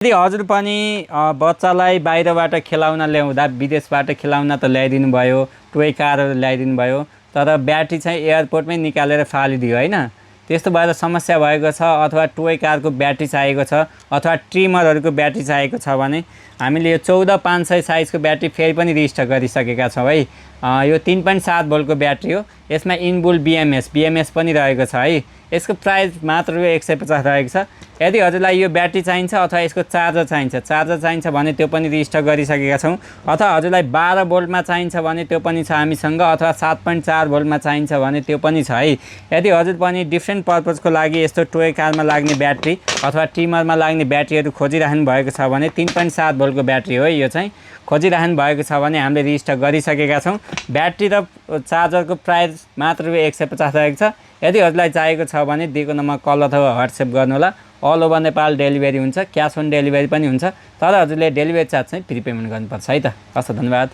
यदि हजुर पनि बच्चालाई बाहिरबाट खेलाउन ल्याउँदा विदेशबाट खेलाउन त ल्याइदिनु भयो, टोय कारहरू ल्याइदिनु भयो, तर ब्याट्री चाहिँ एयरपोर्टमै निकालेर फालिदियो होइन। त्यस्तो भएर समस्या भएको छ अथवा टोय कारको ब्याट्री चाहिएको छ अथवा ट्रिमरहरूको ब्याट्री चाहिएको छ भने हामीले यो 14500 साइजको ब्याट्री फेरि पनि रिस्टक गरिसकेका छौँ है। यो 3.7 भोल्टको ब्याट्री हो। यसमा इनबुल बीएमएस पनि रहेको छ है। यसको प्राइस मात्र 150 रहेको छ। यदि हजुरलाई यो ब्याट्री चाहिन्छ अथवा यसको चार्जर चाहिन्छ भने त्यो पनि रिस्टक गरिसकेका छौँ। अथवा हजुरलाई 12 भोल्टमा चाहिन्छ भने त्यो पनि छ हामीसँग, अथवा 7.4 भोल्टमा चाहिन्छ भने त्यो पनि छ है। यदि हजुर पनि डिफ्रेन्ट पर्पजको लागि यस्तो टोय कारमा लाग्ने ब्याट्री अथवा ट्रिमरमा लाग्ने ब्याट्रीहरू खोजिराख्नु भएको छ भने 3.7 भोल्टको ब्याट्री हो यो चाहिँ, खोजिराख्नु भएको छ भने हामीले रिस्टक गरिसकेका छौँ। ब्याट्री र चार्जरको प्राइस मात्र 150 रहेको छ। यदि हजुरलाई चाहिएको छ भने दिएको नम्बरमा कल अथवा व्हाट्सएप गर्नुहोला। अल ओभर नेपाल डेलिभरी हुन्छ, क्यास अन डेलिभरी पनि हुन्छ, तर हजुरले डेलिभरी चार्ज चाहिँ प्रिपेमेन्ट गर्नुपर्छ है त। हस्, धन्यवाद।